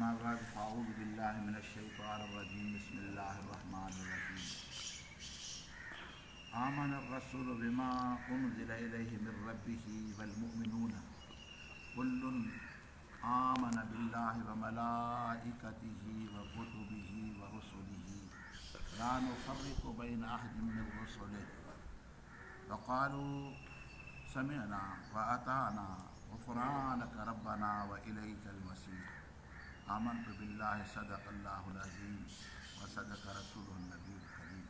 اما بعد فاعوذ بالله من الشيطان الرجيم بسم الله الرحمن الرحيم آمن الرسول بما انزل اليه من ربه والمؤمنون كل آمن بالله وملائكته وكتبه ورسله لا نفرق بين احد من رسله وقالوا سمعنا واطعنا غفرانك ربنا واليك المصير آمنت بالله صدق الله العظيم وصدق رسوله النبي الڪريم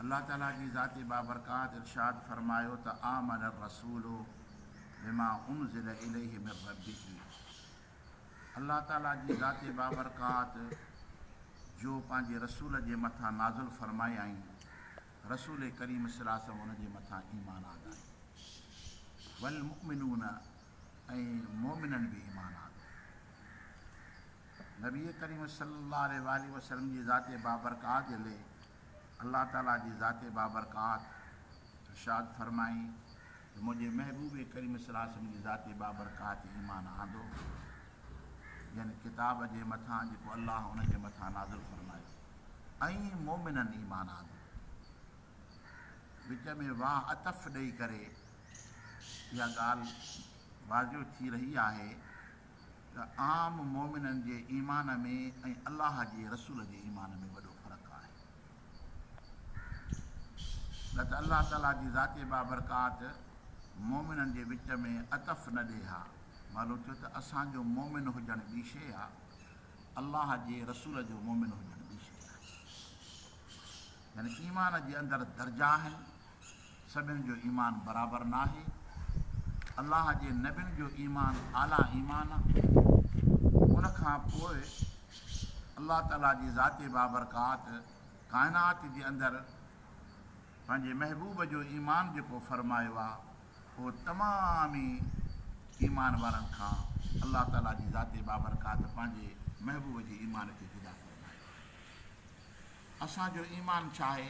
الله تعالي جي ذات بابرڪات ارشاد فرمايو ته آمن الرسول بما انزل اليه من ربه الله تعالي جي ذات بابرڪات جو پنهنجي رسول جي مٿان نازل فرمايائين رسول ڪريم صلي الله عليه وسلم ان جي مٿان ايمان آندائين والمؤمنون ۽ مؤمنن به ايمان آندو. نبي ڪريم صلي الله عليه واٰله وسلم جي ذات بابرڪات جي لئي الله تعالي جي ذات بابرڪات ارشاد فرمائي ته منهنجي محبوب ڪريم صلي الله عليه وسلم جي ذات بابرڪات ايمان آندو يعني ڪتاب جي مٿان جيڪو الله ان جي مٿان نازل فرمايو ۽ مؤمنن ايمان آندو. وچ ۾ واء عطف ڏئي ڪري اها ڳالهه واضح ٿي رهي آهي ته عام مؤمنن جي ايمان ۾ ۽ الله جي رسول جي ايمان ۾ وڏو فرق آهي. نه ته الله تعاليٰ جي ذات بابرڪات مؤمنن جي وچ ۾ عطف نه ڏئي ها. معلوم ٿيو ته اسان جو مؤمن هجڻ ٻي شيء آهي، الله جي رسول جو مؤمن هجڻ ٻي شيء آهي. يعني ايمان جي اندر درجا آهن، سڀن جو ايمان برابر ناهي. الله جي نبين جو ايمان اعليٰ ايمان آ. ان کان پوء الله تعاليٰ جي ذات بابرڪات ڪائنات جي اندر پنهنجي محبوب جو ايمان جيڪو فرمايو آ اهو تمام ئي ايمان وارن کان الله تعاليٰ جي ذات بابرڪات پنهنجي محبوب جي ايمان کي جدا فرمايو آهي. اسان جو ايمان ڇا آهي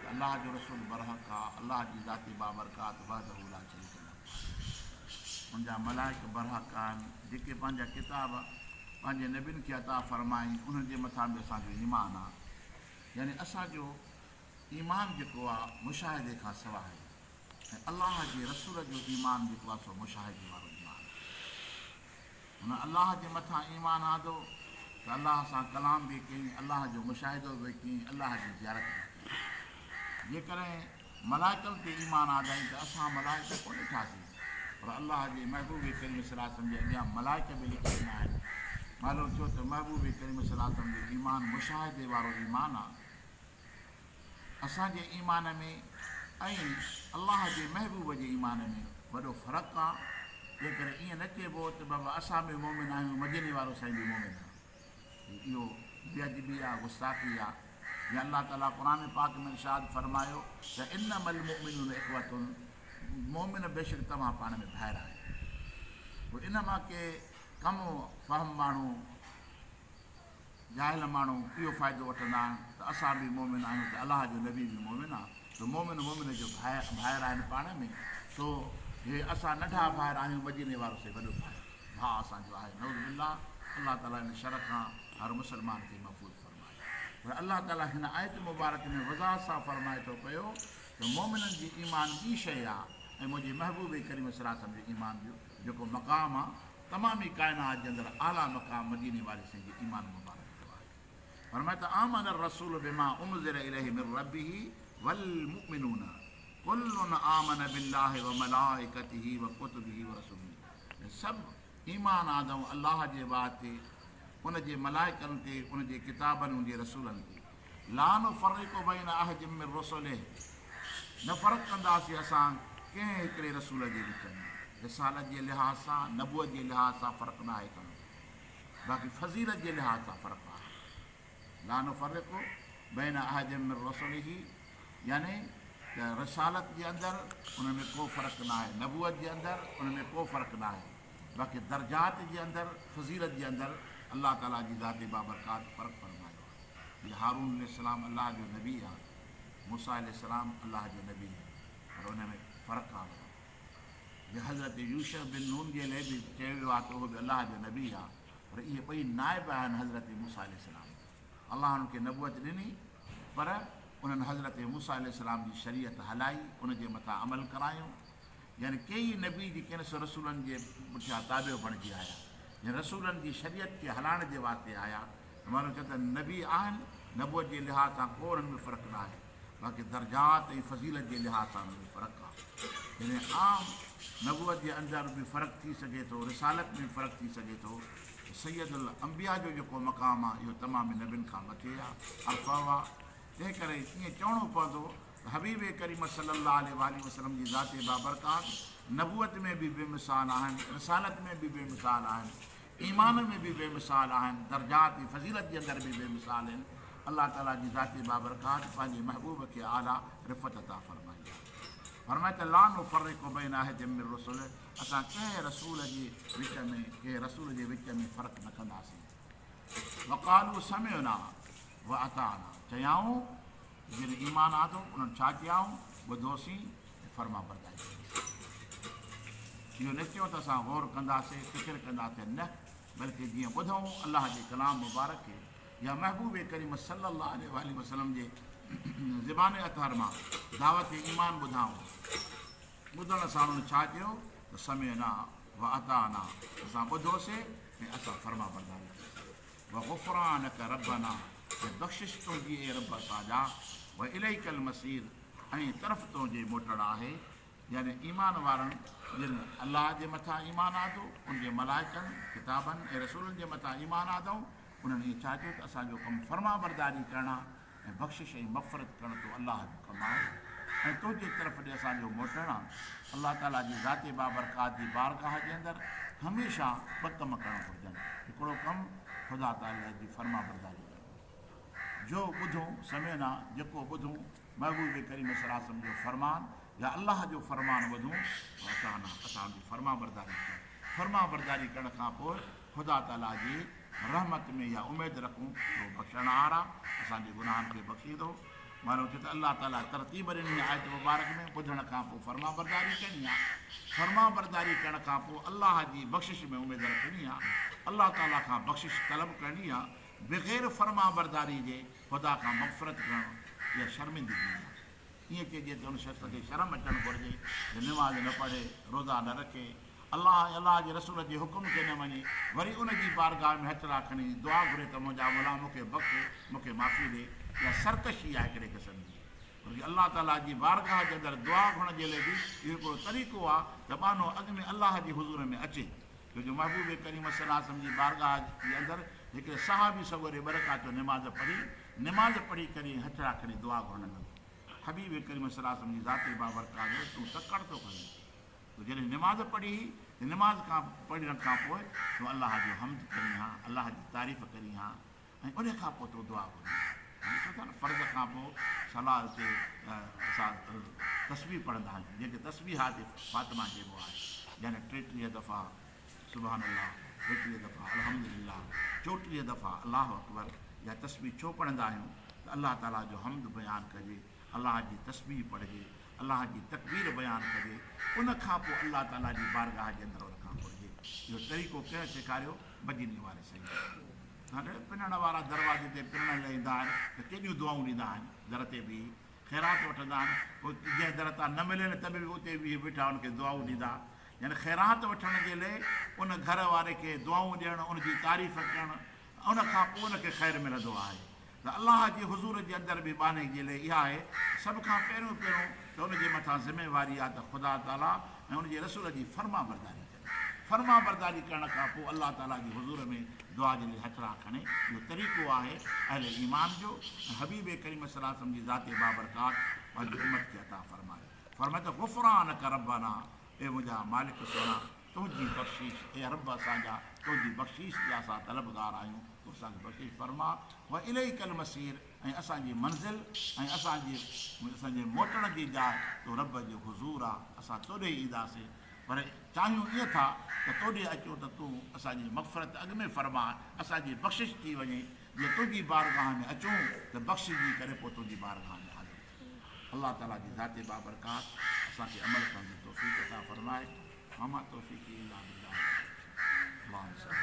ته الله جو رسول برحق آ، الله جي ذات بابرڪات وحده لا شريڪ له آهي، ان جا ملائڪ برحق آهن، جيڪي پنهنجا ڪتاب پنهنجي نبين کي عطا فرمائين انهن جي مٿان به اسان جو ايمان آ، يعني اسان جو ايمان جيڪو آ مشاهدي کان سواء آهي ۽ الله جي رسول جو ايمان جيڪو آ سو مشاهدي وارو ايمان آهي. هن الله جي مٿان ايمان آندو ته الله سان ڪلام به ڪيائين، الله جو مشاهدو به ڪيائين، الله جي زيارت به ڪيائين. جيڪڏهن ملائڪن تي ايمان آندائين ته اسان ملائڪ ڪونه ڏٺاسين، پر الله جي محبوب ڪريم صلي الله عليه وسلم جي اڳيان ملائڪ به لکيل نه آهن. معلوم ٿيو ته محبوب ڪريم صلي الله عليه وسلم جو ايمان مشاهدي وارو ايمان آهي. اسان جي ايمان ۾ ۽ الله جي محبوب جي ايمان ۾ وڏو فرق آ، تنهن ڪري ائين نه چئبو ته بابا اسان به مؤمن آهيون مديني وارو سائين به مؤمن آ. اهو بي ادبي آ، گستاخي آ. جيئن الله تعاليٰ قرآن پاڪ ۾ ارشاد فرمايو ته انما المؤمنون اخوة مؤمن بيشڪ توهان پاڻ ۾ ڀائر آهيو. پوء ان مان ڪي ڪم فهم ماڻهو جاهل ماڻهو اهو فائدو وٺندا آهن ته اسان به مؤمن آهيون ته الله جو نبي به مؤمن آ ته مؤمن مؤمن جو ڀائر آهن پاڻ ۾ سو هي اسان ننڍا ڀائر آهيون مديني وارو سي وڏو ڀائر ڀاء اسان جو آهي نعوذ بالله الله تعالي ان شر کان هر مسلمان کي محفوظ فرمائي پر الله تعالي هن آيت مبارڪ ۾ وضاحت سان فرمائي ٿو پيو ته مؤمنن جي ايمان ٻي شيء آ ۽ منهنجي محبوب ڪريم صلي الله عليه وسلم جو ايمان جو جيڪو مقام آ تمام ئي ڪائنات جي اندر اعليٰ مقام مديني واري سائين جي ايمان مبارڪ جو آهي. فرمايو ته آمن الرسول بما انزل اليه من ربه والمؤمنون ڪل آمن بالله وملائڪته وڪتبه ورسله سڀ ايمان آندائون الله جي واء تي، ان جي ملائڪن تي، ان جي ڪتابن، ان جي رسولن تي. لا نفرق بين احد من رسله نه فرق ڪنداسين اسان ڪنهن هڪڙي رسول جي وچ ۾، رسالت جي لحاظ سان، نبوت جي لحاظ سان فرق ناهي ڪرڻو، باقي فضيلت جي لحاظ سان فرق آهي. لا نفرق بين احد من رسله يعني ته رسالت جي اندر ان ۾ ڪو فرق ناهي، نبوت جي اندر ان ۾ ڪو فرق ناهي، باقي درجات جي اندر، فضيلت جي اندر الله تعاليٰ جي ذات بابرڪات فرق فرمايو آهي. جيئن هارون عليه السلام الله جو نبي آ، موسيٰ عليه السلام الله جو نبي آ، پر ان ۾ فرق آ وڏو. جي حضرت يوشع بن نون جي لئه به چيو ويو آهي ته اهو به الله جو نبي آهي پر اهي ٻئي نائب آهن حضرت موسيٰ عليه السلام جا. الله انهن کي نبوت ڏني پر انهن حضرت موسيٰ عليه السلام جي شريعت هلائي ان جي مٿان عمل ڪرايائون. يعني ڪيئي نبي جيڪي آهن سو رسولن جي پٺيان تابع بڻجي آيا يعني رسولن جي شريعت کي هلائڻ جي واسطي آيا ته معلوم ٿيو ته نبي آهن نبوت جي لحاظ سان ڪو انهن ۾ فرق نه آهي باقي درجات ۽ فضيلت جي لحاظ سان انهن ۾ فرق آهي يعني عام نبوت جي اندر به فرق ٿي سگهي ٿو رسالت ۾ به فرق ٿي سگهي ٿو ته سيد الانبياء جو جيڪو مقام آهي اهو تمام نبين کان مٿي آهي ارفع آهي تنهن ڪري ائين چوڻو پوندو ته حبيب ڪريم صلّي اللّٰه عليه واٰله وسلّم جي ذات بابرڪات نبوت ۾ به بي مثال آهن، رسالت ۾ به بي مثال آهن، ايمان ۾ به بي مثال آهن، درجات ۽ فضيلت جي اندر به بي مثال آهن، الله تعاليٰ جي ذات بابرڪات پنهنجي محبوب کي اعليٰ رفعت عطا فرمائي آهي. فرمائي ته لا نفرق بين احد من رسله اسان ڪنهن رسول جي وچ ۾ ڪنهن رسول جي وچ ۾ فرق نه ڪنداسين. وقالوا سمعنا واطعنا چيائون جن ايمان آندو انهن ڇا چيائون؟ ٻڌوسين ۽ فرمانبرداري ڪئيسين. اهو نه چيو ته اسان غور ڪنداسين، فڪر ڪنداسين، نه، بلڪه جيئن ٻڌئون الله جي ڪلام مبارڪ کي يا محبوب ڪريم صلّي الله عليه واٰله وسلّم جي زبان اطهر مان دعوت ايمان ٻڌائون، ٻڌڻ سان انهن ڇا چيو ته سمعنا واطعنا اسان ٻڌوسين ۽ اسان فرمانبرداري ڪئيسين. وغفرانک ربنا ۽ بخشش تنهنجي اي رب اسان جا، واليک المصير ۽ طرف تنهنجي موٽڻ آهي، يعني ايمان وارن جن الله جي مٿان ايمان آندو، ان جي ملائڪن، ڪتابن ۽ رسولن جي مٿان ايمان آندائون، انهن ائين ڇا چيو ته اسان جو ڪم فرمانبرداري ڪرڻ آ ۽ بخشش ۽ مغفرت ڪرڻ تو الله جو ڪم آهي ۽ تنهنجي طرف ڏي اسان جو موٽڻ آ. الله تعاليٰ جي ذات بابرڪات جي بارگاهه جي اندر هميشه ٻه ڪم ڪرڻ گهرجن، هڪڙو ڪم خدا تعاليٰ جي فرمانبرداري ڪرڻ، جو ٻڌون، سمعنا، جيڪو ٻڌون، محبوب ڪريم صلي الله عليه وسلم جو فرمان يا الله جو فرمان ٻڌون، واطعنا، اسان ان جي فرمانبرداري ڪيون، فرمانبرداري ڪرڻ کان پوء خدا تعاليٰ جي رحمت ۾ اها اميد رکون ته هو بخشڻهار آ، اسان جي گناهن کي بخشيندو. معلوم ٿيو ته الله تعاليٰ ترتيب ڏني آهي آيت مبارڪ ۾، ٻڌڻ کان پوء فرمانبرداري ڪرڻي آ، فرمانبرداري ڪرڻ کان پوء الله جي بخشش ۾ اميد رکڻي آ، الله تعاليٰ کان بخشش طلب ڪرڻي آ، بغير فرمانبرداري جي خدا کان مغفرت گهرڻ اها شرمندگي آ. ائين چئجي ته ان شخص کي شرم اچڻ گهرجي جو نماز نه پڙهي، روزا نه رکي، الله ۽ الله جي رسول جي حڪم کي نه مڃي، وري ان جي بارگاهه ۾ هٿڙا کڻي دعا گهري ته منهنجا مولا مون کي بخش، مون کي معافي ڏي. اها سرڪشي آهي هڪڙي قسم جي. بلڪه الله تعاليٰ جي بارگاهه جي اندر دعا گهرڻ جي لئه به اهو هڪڙو طريقو آهي ته ٻانهو اڳ ۾ الله جي حضور ۾ اچي. ڇو جو محبوب ڪريم صلي الله عليه وسلم جي بارگاهه جي اندر هڪڙي صحابي سڳوري ٻه رڪعتون نماز پڙهي، نماز پڙهي ڪري هٿڙا کڻي دعا گهرڻ لڳو. حبيب ڪريم صلي الله عليه وسلم جي ذات بابرڪات جو تون تڪڙ ٿو ڪرين. تو جڏهن نماز پڙهي هئي ته نماز کان پڙهڻ کان پوء تون الله جو حمد ڪرين ها، الله جي تعريف ڪرين ها ۽ ان کان پوء تون دعا گهرين ها. ڏسو ٿا نه فرض کان پوء صلاة تي اسان تسبيح پڙهندا آهيون جنهن کي تسبيحات فاطمه چئبو آهي يعني 33 دفعا سبحان الله، 33 دفعا الحمد لله، 34 دفعا الله اڪبر اها تسبيح ڇو پڙهندا آهيون ته الله تعاليٰ جو حمد بيان ڪجي، الله جي تسبيح پڙهجي، الله جي تڪبير بيان ڪجي، ان کان پوء الله تعاليٰ جي بارگاهه جي اندر ان کان گهرجي. اهو طريقو ڪنهن سيکاريو؟ مديني واري سيد. توهان ڏٺو پنڻ وارا دروازي تي پنڻ لاء ايندا آهن ته ڪيڏيون دعائون ڏيندا آهن، در تي بيهي خيرات وٺندا آهن، پوء جنهن در تان نه ملين ته به اتي بيهي بيٺا ان کي دعائون ڏيندا. يعني خيرات وٺڻ جي لئه ان گهر واري کي دعائون ڏيڻ، ان جي تعريف ڪرڻ، ان کان پوء ان کي خير ملندو آهي ته الله جي حضور جي اندر به ٻانهي جي لئه اها آهي ته سڀ کان پهريون پهريون ته ان جي مٿان ذميواري آهي ته خدا تعاليٰ ۽ ان جي رسول جي فرمانبرداري ڪري. فرمانبرداري ڪرڻ کان پوء الله تعاليٰ جي حضور ۾ دعا جي لئه هٿڙا کڻي. اهو طريقو آهي اهل ايمان جو ۽ حبيب ڪريم صلي الله عليه وسلم جي ذات بابرڪات پنهنجي امت کي عطا فرمايو. فرمايو ته غفرانک ربنا اي منهنجا مالڪ سهڻا! تنهنجي بخشش، اي رب اسان جا! تنهنجي بخشش جا اسان طلبگار آهيون، تون اسان کي بخشش فرماء. واليک المصير ۽ اسان جي منزل ۽ اسان جي اسان جي موٽڻ جي جاء تو رب جو حضور آ، اسان توڏي ئي اينداسين، پر چاهيون ائين ٿا ته توڏي اچون ته تون اسان جي مغفرت اڳ ۾ فرماء، اسان جي بخشش ٿي وڃي، جيئن تنهنجي بارگاهه ۾ اچون ته بخشجي ڪري پوء تنهنجي بارگاهه ۾ حاضر ٿيون. الله تعاليٰ جي ذات بابرڪات اسان کي عمل ڪرڻ جي توفيق عطا فرمائي. وما توفيقي الا بالله. اللهم صل.